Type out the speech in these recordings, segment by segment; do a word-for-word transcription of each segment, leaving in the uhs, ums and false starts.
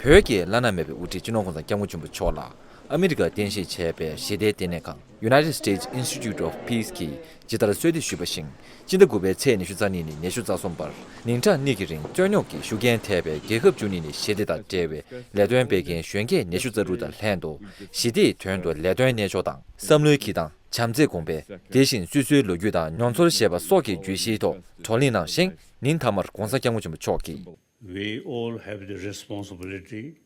བོད་ཀྱི་བླ་ན་མེད་པའི་དབུ་ཁྲིད་སྤྱི་ནོར་༸གོང་ས་༸སྐྱབས་མགོན་ཆེན་པོ་མཆོག་ལ་ཨ་མི་རི་ཀར་རྟེན་གཞི་བྱས་པའི་ཞི་བདེའི་ལྟེ་གནས་ཁང་United States Institute of Peace གིས་ཇི་ལྟར་གསོལ་འདེབས་ཞུས་པ་བཞིན། སྤྱི་ཟླ་དགུ་པའི་ཚེས་ཉི་ཤུ་རྩ་གཉིས་ནས་ཉི་ཤུ་རྩ་གསུམ་བར་ཉིན་གྲངས་གཉིས་ཀྱི་རིང་རྩོད་རྙོག་གི་ཤུགས་རྐྱེན་ཐེབས་པའི་རྒྱལ་ཁབ་བཅུ་གཉིས་ནས་ཞི་བདེ་དང་འབྲེལ་བའི་ལས་དོན་སྤེལ་མཁན་གཞོན་སྐྱེས་ཉི་ཤུ་རྩ་དྲུག་དང་ལྷན་དུ་ཞི་བདེའི་དོན་དུ་ལས་དོན་གནས་ཕྱོགས་དང་བསམ་བློའི་འཁྱེར་སྟངས། བྱམས་བརྩེའི་གོང་འཕེལ། དེ་བཞིན་སོ་སོའི་ལོ་རྒྱུས་དང་མྱོང་ཚོར་ཞེས་པ་སོགས་ཀྱི་བརྗོད་གཞིའི་ཐོག་བགྲོ་གླེང་གནང་ཞིང་། ཉིན་མཐའ་མར་༸གོང་ས་༸སྐྱབས་མགོན་ཆེན་པོ་མཆོག་གིས། We all have the responsibility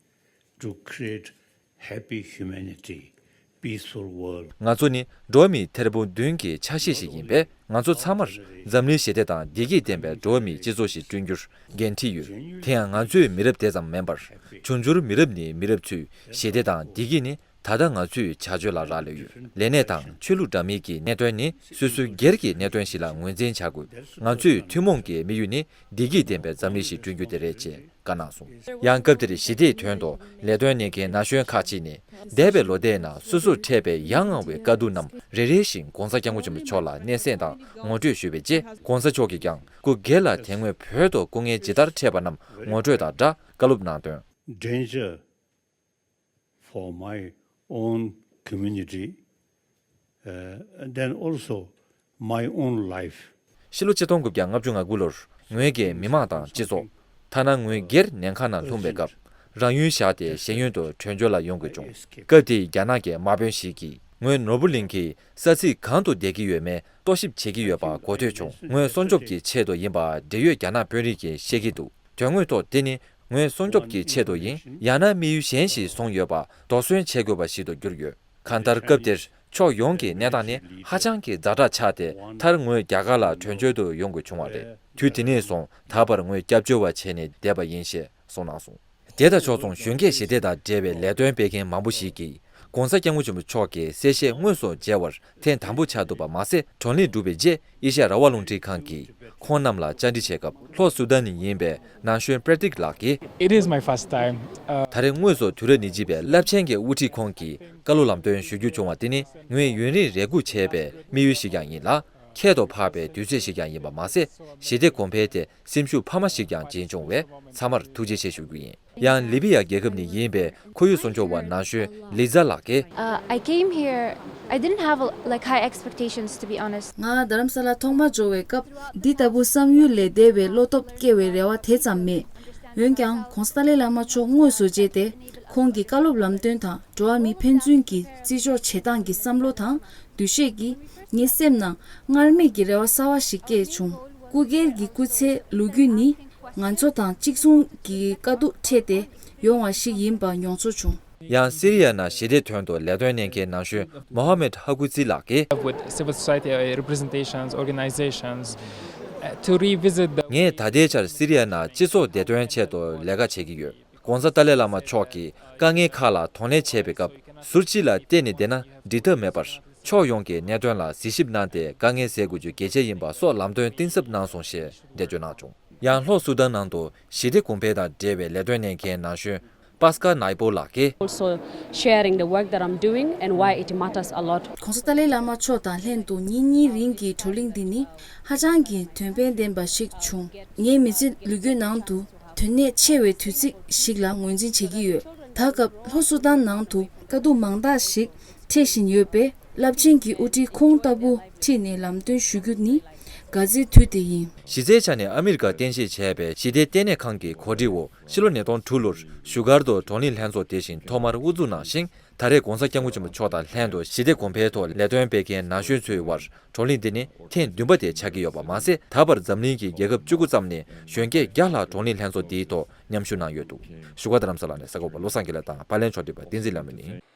to create happy humanity, peaceful world. ང་ཚོ་ནི་འགྲོ་བ་མིའི་ཐེར་འབུམ་བདུན་གྱི་ཆ་ཤས་ཤིག་ཡིན་པས། ང་ཚོ་ཚང་མར་འཛམ་གླིང་ཞི་བདེ་དང་བདེ་སྐྱིད་ལྡན་པའི་འགྲོ་བ་མིའི་སྤྱི་ཚོགས་ཤིག་བསྐྲུན་རྒྱུར་འགན་འཁྲི་ཡོད། དེ་ཡང་ང་ཚོའི་མི་རབས་དེ་ཙམ་མིན་པར། འབྱུང་འགྱུར་མི་རབས་ནས་མི་རབས་ཚོའི་ཞི་བདེ་དང་བདེ་སྐྱིད་ནི། ད་ལྟ་ང་ཚོའི་བྱ་སྤྱོད་ལ་རག་ལས་ཡོད། ལས་གནས་དང་ཆོས་ལུགས་འདྲ་མིན་གྱི་གནད་དོན་ནི་སོ་སོའི་སྒེར་གྱི་གནད་དོན་ཞིག་ལ་ངོས་འཛིན་བྱ་དགོས། ང་ཚོའི་ཐུན་མོང་གི་དམིགས་ཡུལ་ནི་བདེ་སྐྱིད་ལྡན་པའི་འཛམ་གླིང་ཞིག་བསྐྲུན་རྒྱུ་དེ་རེད་ཅེས་བཀའ་གནང་སོང་། ཡང་སྐབས་དེར་ཞི་བདེའི་དོན་དུ་ལས་དོན་གནང་མཁན་ན་གཞོན་ཁག་ཅིག་ནས། འདས་པའི་ལོ་ཟླའི་ནང་སོ་སོར་འཕྲད་པའི་ཡ་ང་བའི་དཀའ་སྡུག་རྣམས་རེ་རེ་བཞིན་༸གོང་ས་༸སྐྱབས་མགོན་ཆེན་པོ་མཆོག་ལ་སྙན་སེང་དང་ངོ་སྤྲོད་ཞུས་པའི་རྗེས། ༸གོང་ས་མཆོག་གིས་ཀྱང་སྐུ་སྒེར་ལ་དེ་སྔོན་བོད་དུ་སྐུ་ངལ་ཇི་ལྟར་འཕྲད་པ་རྣམས་ངོ་སྤྲོད་དང་སྦྲགས་བཀའ་སློབ་གནང་དོན། Danger for my own community, uh, and then also my own life. ཕྱི་ལོ་ཆིག་སྟོང་དགུ་བརྒྱ་ལྔ་བཅུ་ང་དགུ་ལོར་ངོས་ཀྱིས་མི་མང་དང་སྤྱི་ཚོགས། ཐ་ན་ངོས་སྒེར་ཉེན་ཁ་ནང་ལྷུང་བའི་སྐབས། རང་ཡུལ་བཞག་སྟེ་གཞན་ཡུལ་དུ་བྲོས་བྱོལ་ལ་ཡོང་དགོས་བྱུང་། སྐབས་དེའི་རྒྱ་ནག་གི་དམག་དཔོན་ཞིག་གིས་ངོས་ནོར་བུ་གླིང་གི་ས་ཚིགས་གང་དུ་བསྡད་ཀྱི་ཡོད་མེད་རྟོག་ཞིབ་བྱེད་ཀྱི་ཡོད་པ་གོ་ཐོས་བྱུང་། ངོས་སྲུང་སྐྱོབ་ཀྱི་ཆེད་དུ་ཡིན་པ་འབྲེལ་ཡོད་རྒྱ་ནག་དཔོན་རིགས་ཀྱིས་བཤད་ཀྱི་འདུག་དོན་དངོས་ཐོག་དེ་ནི་ངོས་སྲུང་སྐྱོབ་ཀྱི་ཆེད་དུ་ཡིན། ཡང་ན་དམིགས་ཡུལ་གཞན་ཞིག་བཟུང་ཡོད་པ་དོགས་ཟོན་བྱེད་དགོས་པ་ཞིག་ཏུ་གྱུར་ཡོད། གང་ལྟར་སྐབས་དེར་ཕྱོགས་ཡོངས་ཀྱི་གནས་སྟངས་ནི་ཧ་ཅང་གི་ཛ་དྲག་ཆགས་ཏེ། མཐར་ངོས་རྒྱ་གར་ལ་བྲོས་བྱོལ་དུ་ཡོང་དགོས་བྱུང་བ་རེད། དུས་དེ་ནས་བཟུང་ད་བར་ངོས་སྐྱབས་བཅོལ་བ་བྱས་ནས་བསྡད་པ་ཡིན་ཞེས་གསུངས་གནང་སོང་། དེ་དང་ཕྱོགས་མཚུངས་གཞོན་སྐྱེས་ཞི་བདེ་དང་འབྲེལ་བའི་ལས་དོན་སྤེལ་མཁན་མང་པོ་ཞིག་གིས་༸གོང་ས་༸སྐྱབས་མགོན་ཆེན་པོ་མཆོག་གི་གསལ་བཤད་དངོས་སུ་མཇལ་བར་ཐེངས་དང་པོ་ཆགས་འདུག་པ་མ་ཟད། བགྲོ་གླེང་གྲུབ་པའི་རྗེས་ཨེ་ཤ་ཡ་རང་དབང་རླུང་འཕྲིན་ཁང་གིས་ཁོང་རྣམས་ལ་བཅར་འདྲི་བྱས་སྐབས། ལྷོ་སུ་དཱན་ནས་ཡིན་པའི་ན་གཞོན་པྲེ་ཏིག་ལགས་ཀྱིས། It is my first time. Uh, ད་རེས་དངོས་སུ་དུས་རབས་ཉེར་གཅིག་པའི་རླབས་ཆེན་གྱི་དབུ་ཁྲིད་ཁོང་གིས་བཀའ་སློབ་ལམ་སྟོན་ཞུ་རྒྱུ་བྱུང་བ་དེ་ནི། ངོས་ཡུན་རིང་རེ་སྒུག་བྱས་པའི་དམིགས་ཡུལ་ཞིག་ཀྱང་ཡིན་ལ། ཁྱད་དུ་འཕགས་པའི་དུས་ཚོད་ཞིག་ཀྱང་ཡིན་པ་མ་ཟད། ཞི་བདེ་གོང་འཕེལ་དེ་སེམས་ཤུགས་འཕར་མ་ཞིག་ཀྱང་སྦྱིན་བྱུང་བས་ཚང་མར་ཐུགས་རྗེ་ཆེ་ཞུ་རྒྱུ་ཡིན། ཡང་ལི་བི་ཡ་རྒྱལ་ཁབ་ནས་ཡིན་པའི་ཁོར་ཡུག་སྲུང་སྐྱོབ་པ་ན་གཞོན་ལི་ཛ་ལགས་ཀྱིས། Uh, I came here, I didn't have, like, high expectations, to be honest. ང་རྡ་རམ་ས་ལ་ཐོག་མར་འབྱོར་བའི་སྐབས་འདི་ལྟ་བུ་བསམ་ཡུལ་ལས་འདས་པའི་བློ་སྟོབས་སྐྱེ་བའི་རེ་བ་དེ་ཙམ་མེད། འོན་ཀྱང་༸གོང་ས་ཏཱ་ལའི་བླ་མ་མཆོག་དངོས་སུ་མཇལ་ཏེ། ཁོང་གི་བཀའ་སློབ་ལམ་སྟོན་དང་འགྲོ་བ་མི་ཕན་ཚུན་གྱི་བརྩི་འཇོག་བྱེད་སྟངས་ཀྱི་བསམ་བློ་དང་འདུ་ཤེས་ཀྱིས་ངའི་སེམས་ནང་སྔར་མེད་ཀྱི་རེ་བ་གསར་བ་ཞིག་སྐྱེས་བྱུང་། སྐུ་སྒེར་གྱི་སྐུ་ཚེའི་ལོ་རྒྱུས་ནི་ང་ཚོ་དང་གཅིག་མཚུངས་ཀྱི་དཀའ་སྡུག་འཕྲད་དེ་ཡོང་བ་ཞིག་ཡིན་པ་མྱོང་ཚོར་བྱུང་། ཡང་སི་རི་ཡ་ནང་ཞི་བདེའི་དོན་དུ་ལས་དོན་གནང་མཁན་ན་གཞོན་མོ་ཧ་མེད་ཧ་ཀུ་ཙི་ལགས་ཀྱིས། With civil society, uh, representations, organizations, uh, to revisit the ངས་ད་ལྟའི་ཆར་སི་རི་ཡ་ནང་སྤྱི་ཚོགས་བདེ་དོན་ཆེད་དུ་ལས་ཀ་བྱེད་ཀྱི་ཡོད། ༸གོང་ས་ཏཱ་ལའི་བླ་མ་མཆོག་གིས་དཀའ་ངལ་ཁག་ལ་གདོང་ལེན་བྱེད་པའི་སྐབས། ཟུར་གཅིག་ལ་བལྟས་ནས་བསྡད་ན་འགྲིག་ཐབས་མེད་པར། ཕྱོགས་ཡོངས་ཀྱི་གནད་དོན་ལ་གཟིགས་ཞིབ་གནང་སྟེ་དཀའ་ངལ་སེལ་དགོས་རྒྱུ་གལ་ཆེ་ཡིན་པ་སོགས་ལམ་སྟོན་གཏིང་ཟབ་གནང་སོང་ཞེས་འགྲེལ་བརྗོད་གནང་བྱུང་། ཡང་ལྷོ་སུ་དཱན་ནང་དུ་ཞི་བདེ་གོང་འཕེལ་དང་འབྲེལ་བའི་ལས་དོན་གནང་མཁན་ན་གཞོན་པཱ་སི་ཀར་ནའི་པོ་ལགས་ཀྱིས། Also sharing the work that I'm doing and why it matters a lot. ༸གོང་ས་ཏཱ་ལའི་བླ་མ་མཆོག་དང་ལྷན་དུ་ཉིན་གཉིས་རིང་གི་བགྲོ་གླེང་འདི་ནི་ཧ་ཅང་གི་དོན་ཕན་ལྡན་པ་ཞིག་བྱུང་། ངའི་མི་ཚེ་ལོ་རྒྱུས་ནང་དུ་དོན་གནད་ཆེ་བའི་དུས་ཚིགས་ཤིག་ལ་ངོས་འཛིན་བྱེད་ཀྱི་ཡོད། ད་སྐབས་ལྷོ་སུ་དཱན་ནང་དུ་དཀའ་སྡུག་མང་དག་ཞིག་འཕྲད་བཞིན་ཡོད་པས། རླབས་ཆེན་གྱི་དབུ་ཁྲིད་ཁོང་ལྟ་བུ་ཁྲིད་ནས་ལམ་སྟོན་ཞུ་རྒྱུ་ནི་དགའ་ཚོར་དུས་དེ་ཡིན། གཞི་རྩའི་ཆ་ནས་ཨ་མི་རི་ཀར་རྟེན་གཞི་བྱས་པའི་ཞི་བདེའི་ལྟེ་གནས་ཁང་གི་གོ་སྒྲིག་འོག་ཕྱི་ལོ་ཉིས་སྟོང་དྲུག་ལོར་བཞུགས་སྒར་དུ་བགྲོ་གླེང་ལྷན་ཚོགས་དེ་བཞིན་ཐོག་མར་དབུ་འཛུགས་གནང་ཞིང་། ད་རེས་༸གོང་ས་༸སྐྱབས་མགོན་ཆེན་པོ་མཆོག་དང་ལྷན་དུ་ཞི་བདེ་གོང་འཕེལ་ཐོག་ལས་དོན་སྤེལ་མཁན་ན་གཞོན་ཚོའི་དབར་བགྲོ་གླེང་འདི་ནི་ཐེངས་བདུན་པ་དེ་ཆགས་ཀྱི་ཡོད་པ་མ་ཟད། ད་བར་འཛམ་གླིང་གི་རྒྱལ་ཁབ་བཅུ་དགུ་ཙམ་ནས་གཞོན་སྐྱེས་བརྒྱ་ལྷག་བགྲོ་གླེང་ལྷན་ཚོགས་འདིའི་ཐོག་མཉམ་ཞུགས་གནང་ཡོད་འདུག་བཞུགས་སྒར་རྡ་རམ་ས་ལ་ནས་གསར་འགོད་པ་བློ་བཟང་དགེ་ལེགས་དང་པར་ལེན་ཕྱོགས་སྒྲིག་པ་བསྟན་འཛིན་ལྷ་མོ་ཡིན།